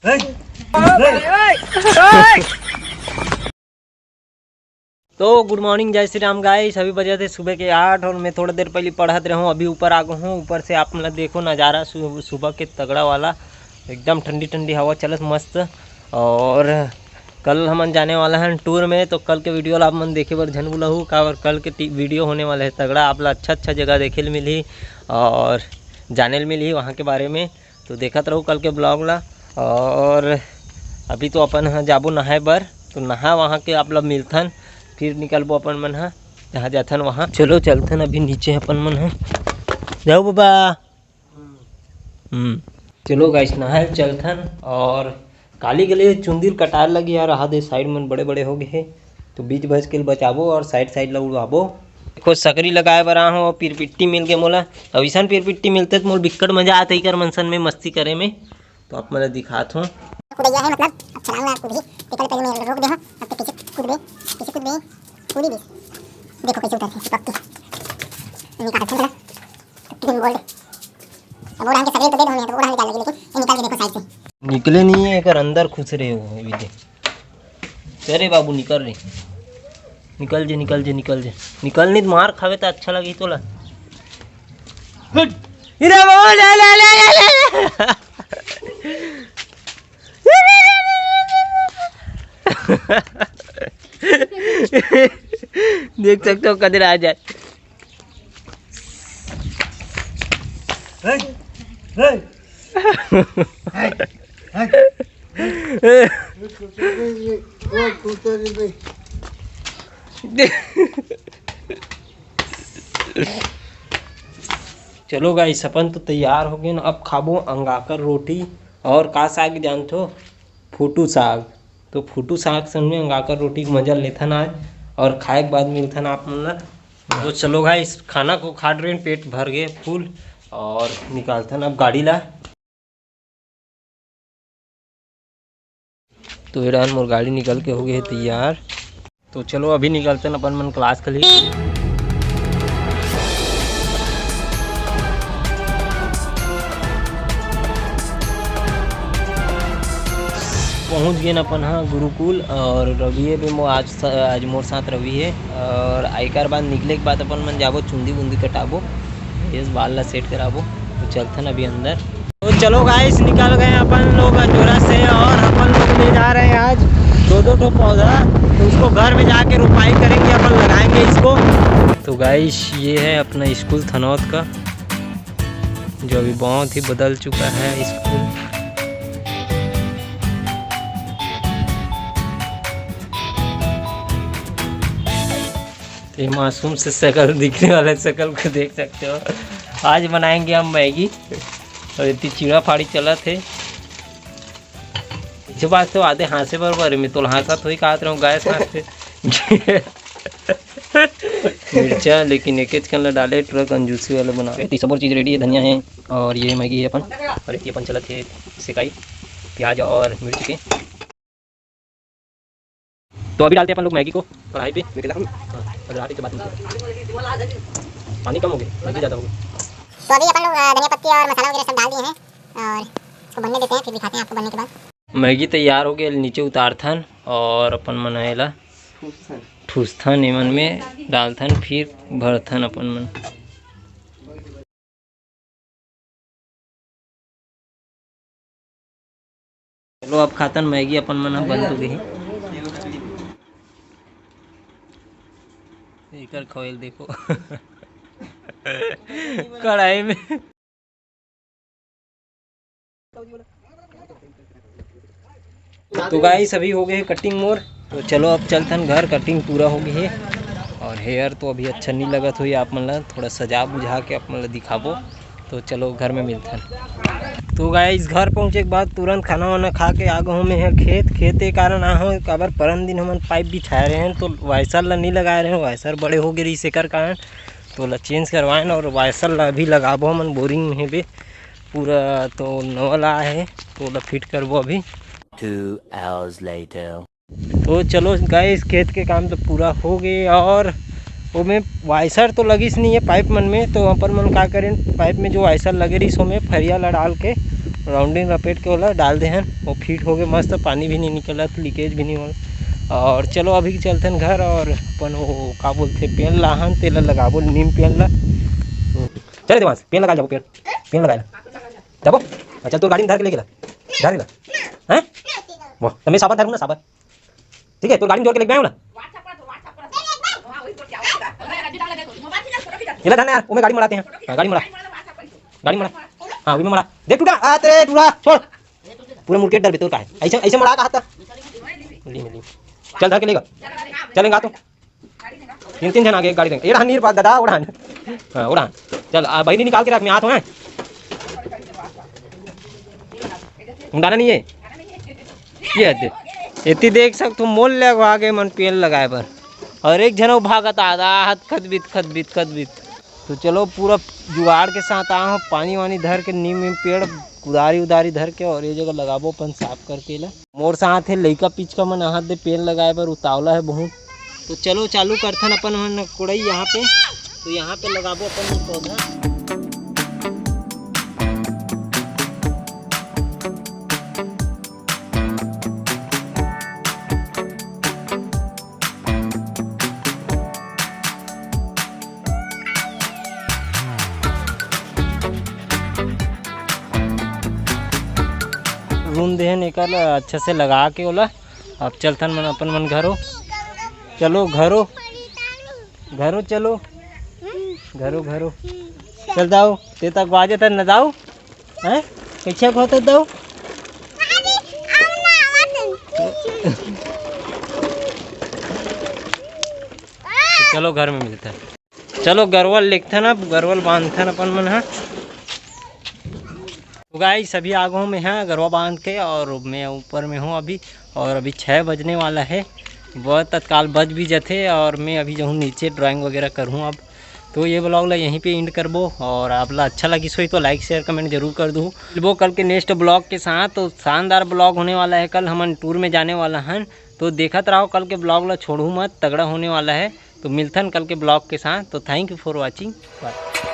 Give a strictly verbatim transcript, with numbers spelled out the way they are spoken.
तो गुड मॉर्निंग, जय श्री राम गाइस। अभी बजे थे सुबह के आठ और मैं थोड़ा देर पहले पढ़त रहूँ, अभी ऊपर आ गए हूँ। ऊपर से आप मतलब देखो नज़ारा सु-, सुबह के तगड़ा वाला, एकदम ठंडी ठंडी हवा चलत मस्त। और कल हमन जाने वाला हैं टूर में, तो कल के वीडियो ला आप मन देखे बर झन भुलाहू, काबर कल के टी-, वीडियो होने वाला है तगड़ा। आप ला अच्छा अच्छा जगह देखे ल मिलही और जाने ल मिलही वहाँ के बारे में। तो देखत रहू कल के ब्लॉग ला। और अभी तो अपन ह जाबो नहाए बर, तो नहा वहाँ के आप ला मिलथन, फिर निकलबो अपन मन ह जहाँ जाथन वहाँ। चलो चलथन अभी नीचे अपन मन ह। जाओ बाबा। हम्म, चलो गाइस नहाए चलथन। और काली के लिए चुंदी ल कटाए लगी यार, आहा दे साइड मन बड़े बड़े हो गए हे, तो बीच भज के ल बचाबो और साइड साइड ला उड़वाबो। देखो सकरी लगाए बर आ हो, पिरपिट्टी मिल गए मोला। अब इसन पिरपिट्टी मिलते तो मोला बिक्कट मजा आते इकर मनसन में मस्ती करे में। तो आप मन ल दिखात हो। कुदैया है मतलब, अब छलांग ला कूदही, तेकर पहले मैं रोक दे हूँ, अब तो पीछे कूदबे, पीछे कूदबे, कूदी भी। देखो कैसे उतरते हैं, पक्की। निकालते हैं ना, तो कितनी गोल्ड। अब वो डाल के सगले तो दे दो हमें, तो वो डाल निकाल लगी, लेकिन ये निकाल के देखो साइड से। निकले नहीं है, एकर अंदर खुश रहे हो, ये भी दे। अरे बाबू, निकल रे, निकल जे, निकल जे, निकल जे, निकल नहीं तो मार खावे तो अच्छा लगी तोला। हट। इधर बाबू, ले, ले, ले। देख सकते हो, कदर आ जाए। चलो गाइस, अपन तो तैयार हो गए ना। अब खाबो अंगाकर रोटी। और का साग जानथो? फूटू साग। तो फूटू साग संग में अंगाकर रोटी के मजा लेथन आज, और खाए के बाद मिलथन आप मन ला। तो चलो गाइस, खाना को खा रहे हैं, पेट भर गए फुल, और निकालथन अब गाड़ी ला। तो ये रहन मोर गाड़ी निकल के हो गए है तैयार। तो चलो अभी निकलते हैं अपन मन क्लास के लिए। पहुंच गए न अपन हाँ गुरुकुल, और रवि है भी मो-, आज स-, आज मोर साथ रवि है। और आइकर बाद निकले के बाद अपन मन जाबो चुंदी बुंदी कटाबो, ये बाल ला सेट कराबो। तो चलथन अभी अंदर। तो चलो गाइस, निकल गए अपन लोग अजोरा से और अपन लोग ले जा रहे हैं आज दो दो ठो पौधा, तो उसको घर में जाके रोपाई करेंगे, अपन लगाएंगे इसको। तो गाइस, ये है अपना स्कूल थनौत का, जो अभी बहुत ही बदल चुका है स्कूल। ये मासूम से शकल दिखने वाले शकल को देख सकते हो। आज बनाएंगे हम मैगी। और इतनी चीड़ा फाड़ी चलत है। पीछे बात तो आधे हाँसे बरोबर है, मैं तो हाँसा थोड़ी कहत रहूँ, गैस हाँसते। मिर्चा लेकिन एक एक कन ला डाले, पूरा कंजूसी वाला बना। तो सब और चीज़ रेडी है, धनिया है और ये मैगी है अपन, और ये अपन चलत है सेकाई, प्याज और मिर्च के। तो अभी डालते हैं अपन लोग मैगी को कढ़ाई पे। हाँ, अगर आटे के बाद पानी कम हो गया, मैगी ज़्यादा हो गई। तो अभी अपन लोग, अ, धनिया पत्ती और मसाला वगैरह सब डाल दिए हैं और इसको बनने देते हैं, फिर दिखाते हैं आपको बनने के बाद। मैगी तैयार हो गई, नीचे उतारथन और अपन मन एला ठूसथन, एमन में डालथन, फिर भरथन अपन मन। चलो अब खातन मैगी अपन मन ह बन तो गई। एकर खवेल देखो। कढ़ाई में। तो गाइस अभी हो गए कटिंग मोर। तो चलो अब चलथन घर, कटिंग पूरा हो गई है। और हेयर तो अभी अच्छा नहीं लगत होई आप मन ला, थोड़ा सजा बुझा के आप मन ला दिखाबो। तो चलो घर में मिलथन। तो गाइस घर पहुँचे के बाद तुरंत खाना वाना खा के आ गए हूँ मैं ह खेत। खेत के कारण आ हूँ, काबर परन दिन हमन पाइप बिछाए रहे हैं तो वाइसर ला नहीं लगाए रहे हैं, वाइसर बड़े हो गए रही एकर कारण। तो ओला चेंज करवाएन और वाइसर ला अभी लगाबो हमन बोरिंग में हेबे। पूरा तो नवा ला है, तो ओला फिट करबो अभी। Two hours later. तो चलो गाइस, खेत के काम तो पूरा हो गए और ओमे वाइसर तो लगिस नहीं है पाइप मन में, तो अपन मन का करें, पाइप में जो वाइसर लगे रहिस ओमे फरिया ला डाल के राउंडिंग रपेट के ओला डाल दे हन, वो फिट हो गए मस्त, पानी भी नहीं निकलत, लीकेज भी नहीं होल। और चलो अभी चलथन घर और अपन वो का बोलथे पेड़ लाहन, तेला लगाबो नीम पेड़ ला। चले देवांश, पेड़ लगा जाबो, पेड़, पेड़ लगा जाबो। अच्छा, तोर गाड़ी में धर के लेके ला, धर के ला। हैं? वाह, तो मैं साबर धरूँ ना, साबर। ठीक है, तोर गाड़ी में जोर के लेके आऊँ ना। ये ला धर ना यार, वो में गाड़ी मड़ाते हैं। हाँ, गाड़ी मड़ा, गाड़ी मड़ा। हाँ, वो भी मड़ा। देख टूटा, आ तेरे टूटा, छोड़। पूरा मुड़के डर बे तोर का है। ऐसे, ऐसे मड़ा का हाथ। मिली, मिली। चल धर के लेगा। चलेगा तो। तीन, तीन जन आगे एक गाड़ी देंगे। ये रहा नीर पास दादा, उड़ान। हाँ, उड़ान। चल, आ, बहिनी निकाल के रख, मैं हाथ में। मुंडाना नहीं है। ये दे। एती देख सकथो, मोल ले आगे मन पेड़ लगाए बर। और एक झन अउ भागत आदा, हत खत बित, खत बित, खत बित। तो चलो, पूरा जुगाड़ के साथ आए हो, पानी वानी धर के नीम वीम पेड़, कुदारी उदारी धर के, और ये जगह लगाबो अपन साफ करके ला। मोर साथ है लइका पिचका मन, आहत दे पेड़ लगाए बर, उतावला है बहुत। तो चलो, चालू करथन अपन मन कोड़ई यहाँ पे। तो यहाँ पे लगाबो अपन मन पौधा। रूंद देहन एकर ला अच्छा से लगा के ओला। अब चलथन मन अपन मन घरो। चलो घरो, घरो चलो, घरो, घरो। चल दाऊ, ते तक बाजे तक न दाऊ। हैं? कैसे कहते दाऊ? चलो घर में मिलते हैं। चलो गरवा लेगथन, अब गरवा ल बांधथन अपन मन ह। तो गाइस, अभी आ गए हूँ मैं यहाँ गरवा बांध के, और मैं ऊपर में हूँ अभी, और अभी छः बजने वाला है। वह तत्काल बज भी जाते, और मैं अभी जाऊँ नीचे, ड्राइंग वगैरह करूँ अब। तो ये ब्लॉग ला यहीं पे एंड करबो, और आप ला अच्छा लगिस होई तो लाइक, शेयर, कमेंट जरूर कर दू। मिलबो कल के नेक्स्ट ब्लॉग के साथ। तो शानदार ब्लॉग होने वाला है, कल हमन टूर में जाने वाला हन। तो देखत रहो कल के ब्लॉग ला, छोड़ू मत, तगड़ा होने वाला है। तो मिलथन कल के ब्लॉग के साथ। तो thank you for watching, bye।